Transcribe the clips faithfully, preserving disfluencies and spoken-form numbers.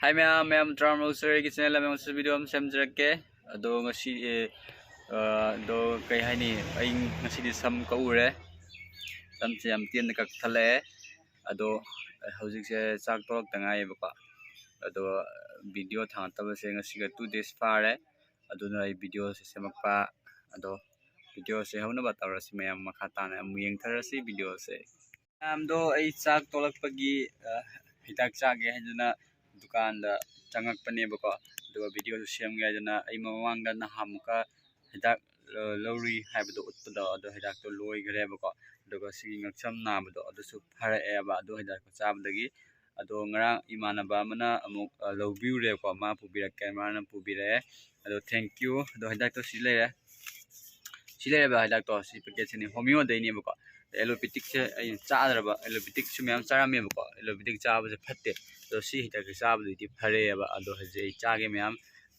ꯍꯥꯏ ꯃꯌꯥꯝ, ꯃꯌꯥꯝ ꯇꯔꯥꯝ ꯂꯧꯖꯔꯦ꯫ ꯑꯩꯒꯤ ꯆꯦꯅꯦꯜ ꯑꯃ ꯌꯥꯝ ꯕꯤꯗꯤꯑꯣ ꯑꯃ ꯁꯦꯝꯖꯔꯛꯀꯦ꯫ ꯑꯗꯣ ꯉꯁꯤ, ꯑꯦ, ꯑ, ꯑꯗꯣ ꯀꯩ ꯍꯥꯏꯅꯤ, ꯑꯩ ꯉꯁꯤꯗꯤ ꯁꯝ ꯀꯛꯎꯔꯦ꯫ ꯁꯝꯁꯦ ꯌꯥꯝ ꯇꯦꯟꯅ ꯀꯛꯊꯠꯂꯛꯑꯦ꯫ ꯑꯗꯣ ꯍꯧꯖꯤꯛꯁꯦ ꯆꯥꯛ ꯇꯣꯛꯂꯛꯇ ꯉꯥꯏꯌꯦꯕꯀꯣ꯫ ꯑꯗꯣ ꯕꯤꯗꯤꯑꯣ ꯊꯥꯡꯒꯠꯇꯕꯁꯦ ꯉꯁꯤꯒ ꯇꯨ ꯗꯦꯖ ꯐꯥꯔꯦ꯫ ꯑꯗꯨꯅ ꯑꯩ ꯕꯤꯗꯤꯑꯣꯁꯦ ꯁꯦꯝꯃꯛꯄ꯫ ꯑꯗꯣ ꯕꯤꯗꯤꯑꯣꯁꯦ ꯍꯧꯅꯕ ꯇꯧꯔꯁꯤ ꯃꯌꯥꯝ, ꯃꯈꯥ ꯇꯥꯅ ꯑꯃꯨꯛ ꯌꯦꯡꯊꯔꯁꯤ ꯕꯤꯗꯤꯑꯣꯁꯦ꯫ ꯃꯌꯥꯝꯗꯣ ꯑꯩ ꯆꯥꯛ ꯇꯣꯛꯂꯛꯄꯒꯤ, ꯑ, ꯍꯤꯗꯥꯛ ꯆꯥꯒꯦ ꯍꯥꯏꯗꯨꯅ ꯗꯨꯀꯥꯟꯗ ꯆꯪꯉꯛꯄꯅꯦꯕꯀꯣ꯫ ꯑꯗꯨꯒ ꯕꯤꯗꯤꯑꯣꯁꯨ ꯁꯦꯝꯒꯦ ꯍꯥꯏꯗꯨꯅ ꯑꯩ ꯃꯃꯥꯡꯗ ꯅꯍꯥꯟꯃꯨꯛꯀ ꯍꯤꯗꯥꯛ, ꯑ, ꯂꯧꯔꯨꯏ ꯍꯥꯏꯕꯗꯣ ꯎꯠꯄꯗꯣ, ꯑꯗꯣ ꯍꯤꯗꯥꯛꯇꯣ ꯂꯣꯏꯈ꯭ꯔꯦꯕꯀꯣ꯫ ꯑꯗꯨꯒ ꯁꯤꯒꯤ ꯉꯛꯁꯝ ꯅꯥꯕꯗꯣ ꯑꯗꯨꯁꯨ ꯐꯔꯛꯑꯦꯕ ꯑꯗꯨ ꯍꯤꯗꯥꯛꯇꯣ ꯆꯥꯕꯗꯒꯤ꯫ ꯑꯗꯣ ꯉꯔꯥꯡ ꯏꯃꯥꯟꯅꯕ ꯑꯃꯅ ꯑꯃꯨꯛ, ꯑ, ꯂꯧꯕꯤꯔꯨꯔꯦꯀꯣ, ꯃꯥ ꯄꯨꯕꯤꯔꯛꯀꯦ, ꯃꯥꯅ ꯄꯨꯕꯤꯔꯛꯑꯦ꯫ ꯑꯗꯣ thank you꯫ ꯑꯗꯣ ꯍꯤꯗꯥꯛꯇꯣ ꯁꯤ ꯂꯩꯔꯦ꯫ ꯁꯤ ꯂꯩꯔꯦꯕ ꯍꯤꯗꯥꯛꯇꯣ, ꯁꯤ ꯄꯦꯀꯦꯠꯁꯤꯅꯤ, ꯍꯣꯃꯤꯌꯣꯗꯩꯅꯦꯕꯀꯣ꯫ ꯑꯦꯂꯣꯄꯦꯊꯤꯛꯁꯦ ꯑꯩ ꯆꯥꯗ꯭ꯔꯕ, ꯑꯦꯂꯣꯄꯦꯊꯤꯛꯁꯨ ꯃꯌꯥꯝ ꯆꯥꯔꯝꯃꯦꯕꯀꯣ꯫ ꯑꯦꯂꯣꯄꯦꯊꯤꯛ ꯆꯥꯕꯁꯦ ꯐꯠꯇꯦ, ꯑꯗꯣ ꯁꯤ ꯍꯤꯗꯥꯛꯁꯦ ꯆꯥꯕꯗꯨꯗꯤ ꯐꯔꯦꯕ꯫ ꯑꯗꯣ ꯍꯧꯖꯤꯛ ꯑꯩ ꯆꯥꯒꯦ ꯃꯌꯥꯝ,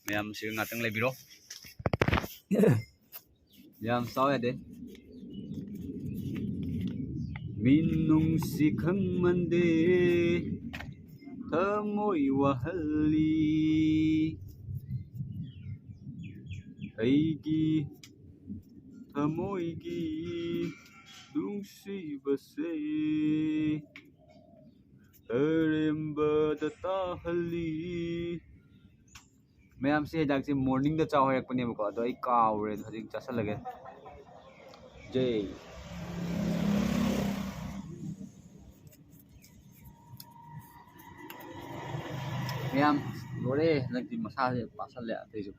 ꯃꯌꯥꯝꯁꯨ ꯉꯥꯛꯇꯪ ꯂꯩꯕꯤꯔꯣ꯫ ꯌꯥꯝ ꯆꯥꯎ ꯌꯥꯗꯦ꯫ ꯃꯤꯅꯨꯡꯁꯤ ꯈꯪꯃꯟꯗꯦ, ꯊꯃꯣꯏ ꯋꯥꯍꯜꯂꯤ꯫ ꯑꯩꯒꯤ ꯊꯃꯣꯏꯒꯤ ꯅꯨꯡꯁꯤꯕꯁꯦ ꯑꯔꯦꯝꯕꯗ ꯇꯥꯍꯜꯂꯤ꯫ ꯃꯌꯥꯝꯁꯦ ꯍꯤꯗꯥꯛꯁꯦ ꯃꯣꯔꯅꯤꯡꯗ ꯆꯥꯎ ꯍꯥꯏꯔꯛꯄꯅꯦꯕꯀꯣ, ꯑꯗꯣ ꯑꯩ ꯀꯥꯎꯔꯦ, ꯑꯗꯣ ꯍꯧꯖꯤꯛ ꯆꯥꯁꯜꯂꯒꯦ꯫ ꯖꯩ꯫ ꯃꯌꯥꯝ ꯂꯣꯏꯔꯦ, ꯍꯟꯗꯛꯇꯤ ꯃꯁꯥꯁꯦ ꯄꯥꯁꯜꯂꯦ ꯑꯇꯩꯁꯨ꯫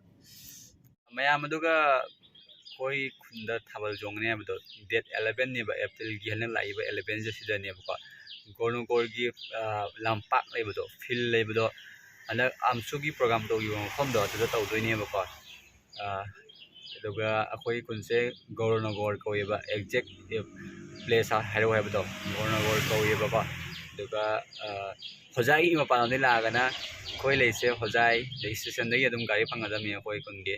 ꯃꯌꯥꯝ ꯑꯗꯨꯒ ꯑꯩꯈꯣꯏ ꯈꯨꯟꯗ ꯊꯥꯕꯜ ꯆꯣꯡꯒꯅꯤ ꯍꯥꯏꯕꯗꯣ date eleven ꯅꯦꯕ, ꯑꯦꯄ꯭ꯔꯤꯜꯒꯤ ꯍꯟꯗꯛ ꯂꯥꯛꯏꯕ eleven ꯁꯦ ꯁꯤꯗꯅꯦꯕꯀꯣ꯫ ꯒꯣꯔꯅꯣꯒꯣꯔꯒꯤ, ꯑ, ꯂꯝꯄꯥꯛ ꯂꯩꯕꯗꯣ, field ꯂꯩꯕꯗꯣ, ꯍꯟꯗꯛ ꯑꯝꯁꯨꯒꯤ program ꯇꯧꯈꯤꯕ ꯃꯐꯝꯗꯣ ꯑꯗꯨꯗ ꯇꯧꯗꯣꯏꯅꯦꯕꯀꯣ꯫ ꯑ, ꯑꯗꯨꯒ ꯑꯩꯈꯣꯏ ꯈꯨꯟꯁꯦ ꯒꯣꯔꯅꯣꯒꯣꯔ ꯀꯧꯋꯦꯕ, exact place ꯍꯥꯏꯔꯛꯑꯣ ꯍꯥꯏꯕꯗꯣ, ꯒꯣꯔꯅꯣꯒꯣꯔ ꯀꯧꯋꯦꯕꯀꯣ꯫ ꯑꯗꯨꯒ, ꯑ, ꯍꯣꯖꯥꯏꯒꯤ ꯃꯄꯥꯟꯂꯣꯝꯗꯒꯤ ꯂꯥꯛꯑꯒꯅ ꯑꯩꯈꯣꯏ ꯂꯩꯁꯦ ꯍꯣꯖꯥꯏ station ꯗꯒꯤ ꯑꯗꯨꯝ ꯒꯥꯔꯤ ꯐꯪꯒꯗꯕꯅꯤ ꯑꯩꯈꯣꯏ ꯈꯨꯟꯒꯤ꯫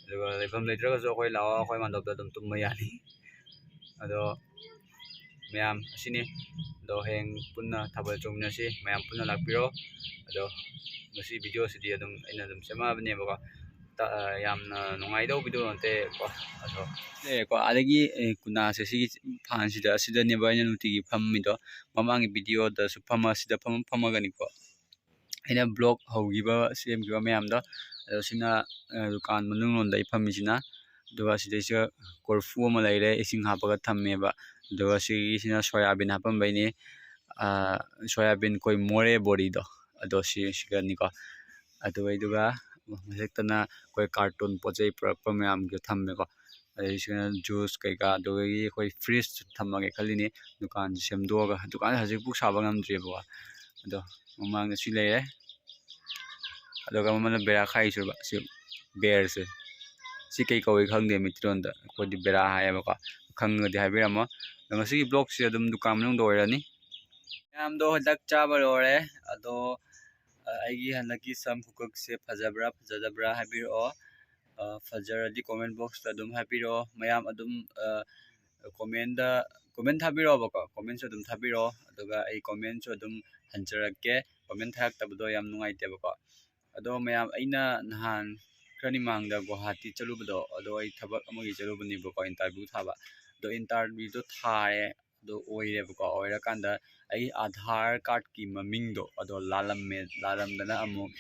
ꯑꯗꯨꯒ ꯂꯩꯐꯝ ꯂꯩꯇ꯭ꯔꯒꯁꯨ ꯑꯩꯈꯣꯏ ꯂꯥꯛꯑꯣ, ꯑꯩꯈꯣꯏ ꯃꯥꯟꯗꯣꯞꯇ ꯑꯗꯨꯝ ꯇꯨꯝꯕ ꯌꯥꯅꯤ꯫ ꯑꯗꯣ ꯃꯌꯥꯝ ꯑꯁꯤꯅꯤ꯫ ꯑꯗꯣ ꯍꯌꯦꯡ ꯄꯨꯟꯅ ꯊꯥꯕꯜ ꯆꯣꯡꯃꯤꯟꯅꯁꯤ, ꯃꯌꯥꯝ ꯄꯨꯟꯅ ꯂꯥꯛꯄꯤꯔꯣ꯫ ꯑꯗꯣ ꯉꯁꯤ ꯚꯤꯗꯤꯑꯣꯁꯤꯗꯤ ꯑꯗꯨꯝ ꯑꯩꯅ ꯑꯗꯨꯝ ꯁꯦꯝꯃꯛꯑꯕꯅꯦꯕꯀꯣ꯫ ꯇ-, ꯑ, ꯌꯥꯝꯅ ꯅꯨꯡꯉꯥꯏꯗꯧꯕ ꯚꯤꯗꯤꯑꯣ ꯅꯠꯇꯦꯀꯣ꯫ ꯑꯗꯣ ꯂꯩꯔꯦꯀꯣ꯫ ꯑꯗꯒꯤ, ꯑꯦ, ꯀꯨꯅꯥꯁꯦ ꯁꯤꯒꯤ ꯐꯥꯟꯁꯤꯗ, ꯑꯁꯤꯗꯅꯦꯕ ꯑꯩꯅ ꯅꯨꯡꯇꯤꯒꯤ ꯐꯝꯃꯤꯗꯣ꯫ ꯃꯃꯥꯡꯒꯤ ꯚꯤꯗꯤꯑꯣꯗꯁꯨ ꯐꯝꯃ, ꯑꯁꯤꯗ ꯐꯝꯃ, ꯐꯝꯃꯒꯅꯤꯀꯣ꯫ ꯑꯩꯅ ꯕ꯭ꯂꯣꯛ ꯍꯧꯈꯤꯕ, ꯁꯦꯝꯈꯤꯕ ꯃꯌꯥꯝꯗꯣ꯫ ꯑꯗꯣ ꯁꯤꯅ, ꯑ, ꯗꯨꯀꯥꯟ ꯃꯅꯨꯡ ꯂꯣꯝꯗ ꯑꯩ ꯐꯝꯃꯤꯁꯤꯅ꯫ ꯑꯗꯨꯒ ꯁꯤꯗꯩꯁꯤꯗ ꯀꯣꯔꯐꯨ ꯑꯃ ꯂꯩꯔꯦ, ꯏꯁꯤꯡ ꯍꯥꯞꯄꯒ ꯊꯝꯃꯦꯕ꯫ ꯑꯗꯨꯒ ꯁꯤꯒꯤꯁꯤꯅ ꯁꯣꯌꯥꯕꯤꯟ ꯍꯥꯞꯄꯝꯕꯩꯅꯤ꯫ ꯑ, ꯁꯣꯌꯥꯕꯤꯟ ꯑꯩꯈꯣꯏ ꯃꯣꯔꯦ ꯕꯣꯔꯤꯗꯣ, ꯑꯗꯣ ꯁꯤ, ꯁꯤꯒꯅꯤꯀꯣ꯫ ꯑꯗꯨꯒ ꯑꯗꯨꯒ ꯃꯊꯛꯇꯅ ꯑꯩꯈꯣꯏ ꯀꯥꯔꯇꯨꯟ ꯄꯣꯠ ꯆꯩ ꯄꯨꯔꯛꯄ ꯃꯌꯥꯝꯒꯤ ꯊꯝꯃꯦꯀꯣ꯫ ꯑꯗꯩ ꯁꯤꯅ ꯖꯨꯁ ꯀꯩꯀꯥ, ꯑꯗꯨꯗꯒꯤ ꯑꯩꯈꯣꯏ ꯐ꯭ꯔꯤꯖ ꯊꯝꯃꯒꯦ ꯈꯜꯂꯤꯅꯤ꯫ ꯗꯨꯀꯥꯟꯁꯤ ꯁꯦꯝꯗꯣꯛꯑꯒ, ꯗꯨꯀꯥꯟ ꯍꯧꯖꯤꯛ ꯄꯨꯛ ꯁꯥꯕ ꯉꯝꯗ꯭ꯔꯤꯕꯀꯣ꯫ ꯑꯗꯣ ꯃꯃꯥꯡꯗ ꯁꯤ ꯂꯩꯔꯦ꯫ ꯑꯗꯨꯒ ꯃꯃꯥꯡꯗ ꯕꯦꯔꯥ ꯈꯥꯏꯁꯨꯕ, ꯁꯤ ꯕꯦꯔꯁꯦ꯫ ꯁꯤ ꯀꯩ ꯀꯧꯏ ꯈꯪꯗꯦ ꯃꯩꯇꯩꯂꯣꯟꯗ, ꯑꯩꯈꯣꯏꯗꯤ ꯕꯦꯔꯥ ꯍꯥꯏꯌꯦꯕꯀꯣ꯫ ꯈꯪꯉꯒꯗꯤ ꯍꯥꯏꯕꯤꯔꯝꯃꯣ꯫ ꯑꯗꯣ ꯉꯁꯤꯒꯤ ꯕ꯭ꯂꯣꯛꯁꯦ ꯑꯗꯨꯝ ꯗꯨꯀꯥꯟ ꯃꯅꯨꯡꯗ ꯑꯣꯏꯔꯅꯤ꯫ ꯃꯌꯥꯝꯗꯣ ꯍꯟꯗꯛ ꯆꯥꯕ ꯂꯣꯏꯔꯦ꯫ ꯑꯗꯣ, ꯑ, ꯑꯩꯒꯤ ꯍꯟꯗꯛꯀꯤ ꯁꯝ ꯈꯨꯀꯛꯁꯦ ꯐꯖꯕ꯭ꯔꯥ ꯐꯖꯗꯕ꯭ꯔꯥ ꯍꯥꯏꯕꯤꯔꯛꯑꯣ꯫ ꯑ, ꯐꯖꯔꯗꯤ comment boxꯇ ꯑꯗꯨꯝ ꯍꯥꯏꯕꯤꯔꯛꯑꯣ꯫ ꯃꯌꯥꯝ ꯑꯗꯨꯝ, ꯑ, commentꯗ, comment ꯊꯥꯕꯤꯔꯛꯑꯣꯕꯀꯣ꯫ Commentꯁꯨ ꯑꯗꯨꯝ ꯊꯥꯕꯤꯔꯛꯑꯣ꯫ ꯑꯗꯨꯒ ꯑꯩ commentꯁꯨ ꯑꯗꯨꯝ ꯍꯟꯖꯔꯛꯀꯦ꯫ Comment ꯊꯥꯔꯛꯇꯕꯗꯣ ꯌꯥꯝ ꯅꯨꯡꯉꯥꯏꯇꯦꯕꯀꯣ꯫ ꯑꯗꯣ ꯃꯌꯥꯝ, ꯑꯩꯅ ꯅꯍꯥꯟ ꯈꯔꯅꯤ ꯃꯃꯥꯡꯗ ꯒꯨꯋꯥꯍꯥꯇꯤ ꯆꯠꯂꯨꯕꯗꯣ, ꯑꯗꯣ ꯑꯩ ꯊꯕꯛ ꯑꯃꯒꯤ ꯆꯠꯂꯨꯕꯅꯦꯕꯀꯣ, interview ꯊꯥꯕ꯫ ꯑꯗꯣ interviewꯗꯣ ꯊꯥꯔꯦ꯫ ꯑꯗꯣ ꯑꯣꯏꯔꯦꯕꯀꯣ꯫ ꯑꯣꯏꯔꯀꯥꯟꯗ ꯑꯩ ꯑꯥꯙꯥꯔ ꯀꯥꯔꯠꯀꯤ ꯃꯃꯤꯡꯗꯣ ꯑꯗꯣ ꯂꯥꯜꯂꯝꯃꯦ꯫ ꯂꯥꯜꯂꯝꯗꯅ ꯑꯃꯨꯛ,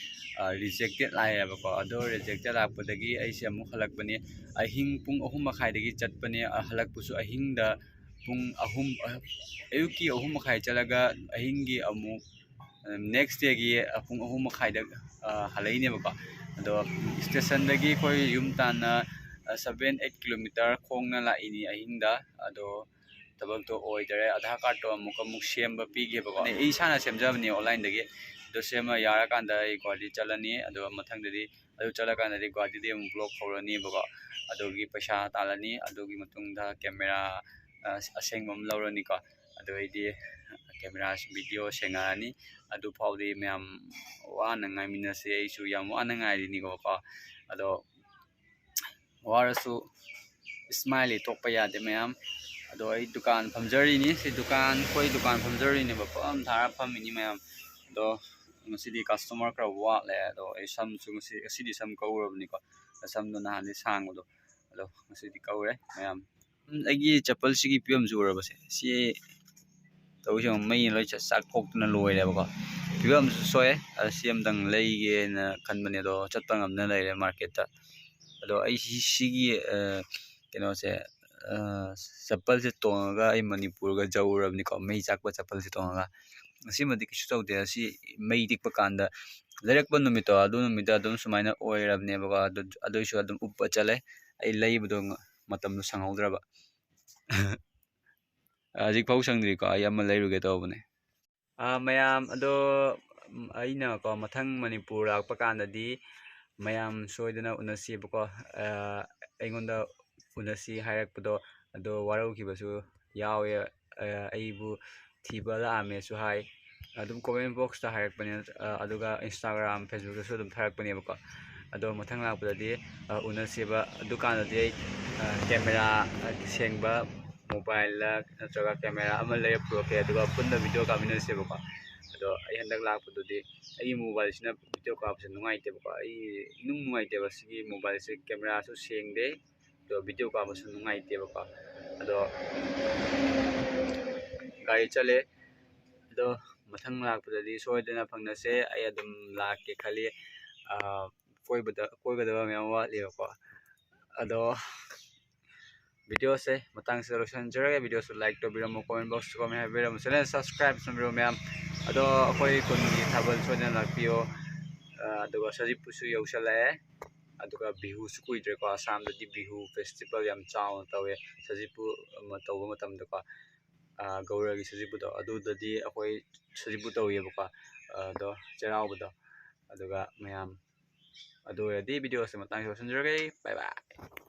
ꯑ, rejected ꯂꯥꯛꯑꯦꯕꯀꯣ꯫ ꯑꯗꯣ rejected ꯂꯥꯛꯄꯗꯒꯤ ꯑꯩꯁꯦ ꯑꯃꯨꯛ ꯍꯜꯂꯛꯄꯅꯦ꯫ ꯑꯍꯤꯡ ꯄꯨꯡ ꯑꯍꯨꯝ ꯃꯈꯥꯏꯗꯒꯤ ꯆꯠꯄꯅꯦ꯫ ꯑ, ꯍꯜꯂꯛꯄꯁꯨ ꯑꯍꯤꯡꯗ ꯄꯨꯡ ꯑꯍꯨꯝ, ꯑ, ꯑꯌꯨꯛꯀꯤ ꯑꯍꯨꯝ ꯃꯈꯥꯏ ꯆꯠꯂꯒ ꯑꯍꯤꯡꯒꯤ ꯑꯃꯨꯛ, ꯑ, next dayꯒꯤ ꯄꯨꯡ ꯑꯍꯨꯝ ꯃꯈꯥꯏꯗ, ꯑ, ꯍꯜꯂꯛꯏꯅꯦꯕꯀꯣ꯫ ꯑꯗꯣ stationꯗꯒꯤ ꯑꯩꯈꯣꯏ ꯌꯨꯝ ꯇꯥꯟꯅ, ꯑ, seven eight kilometer ꯈꯣꯡꯅ ꯂꯥꯛꯏꯅꯤ ꯑꯍꯤꯡꯗ꯫ ꯑꯗꯣ ꯊꯕꯛꯇꯣ ꯑꯣꯏꯗꯔꯦ꯫ ꯑꯥꯙꯥꯔ ꯀꯥꯔꯠꯇꯣ ꯑꯃꯨꯛꯀ ꯑꯃꯨꯛ ꯁꯦꯝꯕ ꯄꯤꯒꯦꯕꯀꯣ꯫ ꯑꯩ ꯏꯁꯥꯅ ꯁꯦꯝꯖꯕꯅꯤ onlineꯗꯒꯤ꯫ ꯑꯗꯣ ꯁꯦꯝꯕ ꯌꯥꯔꯀꯥꯟꯗ ꯑꯩ ꯒꯨꯍꯥꯇꯤ ꯆꯠꯂꯅꯤ꯫ ꯑꯗꯨꯒ ꯃꯊꯪꯗꯗꯤ, ꯑꯗꯨ ꯆꯠꯂꯀꯥꯟꯗꯗꯤ ꯒꯨꯍꯥꯇꯤꯗꯤ ꯑꯃꯨꯛ vlog ꯍꯧꯔꯅꯤꯕꯀꯣ꯫ ꯑꯗꯨꯒꯤ ꯄꯩꯁꯥ ꯇꯥꯜꯂꯅꯤ꯫ ꯑꯗꯨꯒꯤ ꯃꯇꯨꯡꯗ camera, ꯑ, ꯑꯁꯦꯡꯕ ꯑꯃ ꯂꯧꯔꯅꯤꯀꯣ꯫ ꯑꯗꯨ ꯑꯩꯗꯤ camera video ꯁꯦꯡꯉꯛꯑꯅꯤ꯫ ꯑꯗꯨ ꯐꯥꯎꯗꯤ ꯃꯌꯥꯝ ꯋꯥꯅ ꯉꯥꯏꯃꯤꯟꯅꯁꯦ꯫ ꯑꯩꯁꯨ ꯌꯥꯝ ꯋꯥꯅ ꯉꯥꯏꯔꯤꯅꯤꯀꯣ꯫ ꯑꯗꯣ ꯋꯥꯔꯁꯨ smiley ꯇꯣꯛꯄ ꯌꯥꯗꯦ ꯃꯌꯥꯝ꯫ ꯑꯗꯣ ꯑꯩ ꯗꯨꯀꯥꯟ ꯐꯝꯖꯔꯤꯅꯤ꯫ ꯁꯤ ꯗꯨꯀꯥꯟ, ꯑꯩꯈꯣꯏ ꯗꯨꯀꯥꯟ ꯐꯝꯖꯔꯤꯅꯦꯕ, ꯄꯣꯠ ꯑꯃ ꯊꯥꯔ ꯐꯝꯃꯤꯅꯤ ꯃꯌꯥꯝ꯫ ꯑꯗꯣ ꯉꯁꯤꯗꯤ ꯀꯁꯇꯃꯔ ꯈꯔ ꯋꯥꯠꯂꯦ꯫ ꯑꯗꯣ ꯑꯩ ꯁꯝꯁꯨ ꯉꯁꯤ, ꯉꯁꯤꯗꯤ ꯁꯝ ꯀꯛꯎꯔꯕꯅꯤꯀꯣ꯫ ꯁꯝꯗꯣ ꯅꯍꯥꯟꯗꯤ ꯁꯥꯡꯕꯗꯣ, ꯑꯗꯣ ꯉꯁꯤꯗꯤ ꯀꯛꯎꯔꯦ ꯃꯌꯥꯝ꯫ ꯎꯝ, ꯑꯩꯒꯤ ꯆꯄꯜꯁꯤꯒꯤ ꯐꯤꯕꯝꯁꯤ ꯎꯔꯕꯁꯦ? ꯁꯤ ꯇꯧꯔꯤꯁꯦ ꯌꯦꯡꯉꯣ, ꯃꯩꯅ ꯂꯣꯏ ꯆꯥꯛ-, ꯆꯥꯛꯊꯣꯛꯇꯅ ꯂꯣꯏꯔꯦꯕꯀꯣ꯫ ꯐꯤꯕꯝꯁꯨ ꯁꯣꯛꯑꯦ꯫ ꯑꯗ ꯁꯤ ꯑꯝꯇꯪ ꯂꯩꯒꯦꯅ ꯈꯟꯕꯅꯦ, ꯑꯗꯣ ꯆꯠꯄ ꯉꯝꯗꯅ ꯂꯩꯔꯦ ꯃꯥꯔꯀꯦꯠꯇ꯫ ꯑꯗꯣ ꯑꯩ ꯁꯤ-, ꯁꯤꯒꯤ, ꯑ, ꯀꯩꯅꯣꯁꯦ, ꯑ, ꯆꯄꯜꯁꯦ ꯇꯣꯡꯉꯒ ꯑꯩ ꯃꯅꯤꯄꯨꯔꯒ ꯌꯧꯔꯕꯅꯤꯀꯣ, ꯃꯩ ꯆꯥꯛꯄ ꯆꯄꯜꯁꯦ ꯇꯣꯡꯉꯒ꯫ ꯑꯁꯤꯃꯗꯤ ꯀꯩꯁꯨ ꯇꯧꯗꯦ꯫ ꯑꯁꯤ ꯃꯩ ꯇꯤꯛꯄ ꯀꯥꯟꯗ, ꯂꯩꯔꯛꯄ ꯅꯨꯃꯤꯠꯇꯣ, ꯑꯗꯨ ꯅꯨꯃꯤꯠꯇ ꯑꯗꯨꯝ ꯁꯨꯃꯥꯏꯅ ꯑꯣꯏꯔꯕꯅꯦꯕꯀꯣ꯫ ꯑꯗꯨ, ꯑꯗꯨꯏꯁꯨ ꯑꯗꯨꯝ ꯎꯞꯄ ꯆꯠꯂꯦ꯫ ꯑꯩ ꯂꯩꯕꯗꯣ ꯉ-, ꯃꯇꯝꯗꯣ ꯁꯪꯍꯧꯗ꯭ꯔꯕ꯫ ꯍꯧꯖꯤꯛ ꯐꯥꯎ ꯁꯪꯗ꯭ꯔꯤꯀꯣ, ꯑꯩ ꯑꯃ ꯂꯩꯔꯨꯒꯦ ꯇꯧꯕꯅꯦ꯫ ꯑꯥ, ꯃꯌꯥꯝ, ꯑꯗꯣ, ꯎꯝ, ꯑꯩꯅꯀꯣ ꯃꯊꯪ ꯃꯅꯤꯄꯨꯔ ꯂꯥꯛꯄ ꯀꯥꯟꯗꯗꯤ ꯃꯌꯥꯝ ꯁꯣꯏꯗꯅ ꯎꯅꯁꯤꯕꯀꯣ꯫ ꯑꯥ, ꯑꯩꯉꯣꯟꯗ ꯎꯅꯁꯤ ꯍꯥꯏꯔꯛꯄꯗꯣ, ꯑꯗꯣ ꯋꯥꯔꯧꯈꯤꯕꯁꯨ ꯌꯥꯎꯋꯦ꯫ ꯑꯥ, ꯑꯩꯕꯨ ꯊꯤꯕ ꯂꯥꯛꯑꯝꯃꯦꯁꯨ ꯍꯥꯏ꯫ ꯑꯗꯨꯝ comment boxꯇ ꯍꯥꯏꯔꯛꯄꯅꯦ, ꯑꯥ, ꯑꯗꯨꯒ Instagram, Facebookꯇꯁꯨ ꯑꯗꯨꯝ ꯊꯥꯔꯛꯄꯅꯦꯕꯀꯣ꯫ ꯑꯗꯣ ꯃꯊꯪ ꯂꯥꯛꯄꯗꯗꯤ, ꯑꯥ, ꯎꯅꯁꯦꯕ꯫ ꯑꯗꯨꯀꯥꯟꯗꯗꯤ ꯑꯩ, ꯑꯥ, camera, ꯑꯥ, ꯁꯦꯡꯕ mobileꯂ ꯅꯠꯇ꯭ꯔꯒ camera ꯑꯃ ꯂꯩꯔ ꯄꯨꯔꯛꯀꯦ, ꯑꯗꯨꯒ ꯄꯨꯟꯅ video ꯀꯥꯞꯃꯤꯟꯅꯁꯦꯕꯀꯣ꯫ ꯑꯗꯣ ꯑꯩ ꯍꯟꯗꯛ ꯂꯥꯛꯄꯗꯨꯗꯤ ꯑꯩꯒꯤ mobileꯁꯤꯅ video ꯀꯥꯞꯄꯁꯦ ꯅꯨꯡꯉꯥꯏꯇꯦꯕꯀꯣ꯫ ꯑꯩ ꯏꯅꯨꯡ ꯅꯨꯡꯉꯥꯏꯇꯦꯕ ꯁꯤꯒꯤ mobileꯁꯦ, cameraꯁꯨ ꯁꯦꯡꯗꯦ, ꯑꯗꯣ video ꯀꯥꯞꯄꯁꯨ ꯅꯨꯡꯉꯥꯏꯇꯦꯕꯀꯣ꯫ ꯑꯗꯣ ꯒꯥꯔꯤ ꯆꯠꯂꯦ꯫ ꯑꯗꯣ ꯃꯊꯪ ꯂꯥꯛꯄꯗꯗꯤ ꯁꯣꯏꯗꯅ ꯐꯪꯅꯁꯦ꯫ ꯑꯩ ꯑꯗꯨꯝ ꯂꯥꯛꯀꯦ ꯈꯜꯂꯤ꯫ ꯑꯥ, ꯀꯣꯏꯕꯗ, ꯀꯣꯏꯒꯗꯕ ꯃꯌꯥꯝ ꯋꯥꯠꯂꯤꯕꯀꯣ꯫ ꯑꯗꯣ videoꯁꯦ ꯃꯇꯥꯡꯁꯤꯗ ꯂꯣꯏꯁꯤꯟꯖꯔꯒꯦ꯫ Videoꯁꯨ like ꯇꯧꯕꯤꯔꯝꯃꯣ, comment boxꯇ comment ꯍꯥꯏꯕꯤꯔꯝꯃꯣ, channel subscribe ꯇꯧꯕꯤꯔꯝꯃꯣ ꯃꯌꯥꯝ꯫ ꯑꯗꯣ ꯑꯩꯈꯣꯏ ꯈꯨꯟꯒꯤ ꯊꯥꯕꯜ ꯁꯣꯏꯗꯅ ꯂꯥꯛꯄꯤꯌꯣ꯫ ꯑꯥ, ꯑꯗꯨꯒ ꯁꯖꯤꯕꯨꯁꯨ ꯌꯧꯁꯜꯂꯛꯑꯦ꯫ ꯑꯗꯨꯒ ꯕꯤꯍꯨꯁꯨ ꯀꯨꯏꯗ꯭ꯔꯦꯀꯣ꯫ ꯑꯁꯥꯝꯗꯗꯤ ꯕꯤꯍꯨ festival ꯌꯥꯝ ꯆꯥꯎꯅ ꯇꯧꯋꯦ, ꯁꯖꯤꯕꯨ ꯑꯃ ꯇꯧꯕ ꯃꯇꯝꯗꯀꯣ꯫ ꯑꯥ, ꯒꯧꯔꯒꯤ ꯁꯖꯤꯕꯨꯗꯣ, ꯑꯗꯨꯗꯗꯤ ꯑꯩꯈꯣꯏ ꯁꯖꯤꯕꯨ ꯇꯧꯋꯦꯕꯀꯣ꯫ ꯑꯗꯣ ꯆꯩꯔꯥꯎꯕꯗꯣ꯫ ꯑꯗꯨꯒ ꯃꯌꯥꯝ, ꯑꯗꯨ ꯑꯣꯏꯔꯗꯤ videoꯁꯦ ꯃꯇꯥꯡꯁꯤꯗ ꯂꯣꯏꯁꯤꯟꯖꯔꯒꯦ꯫ Bye bye꯫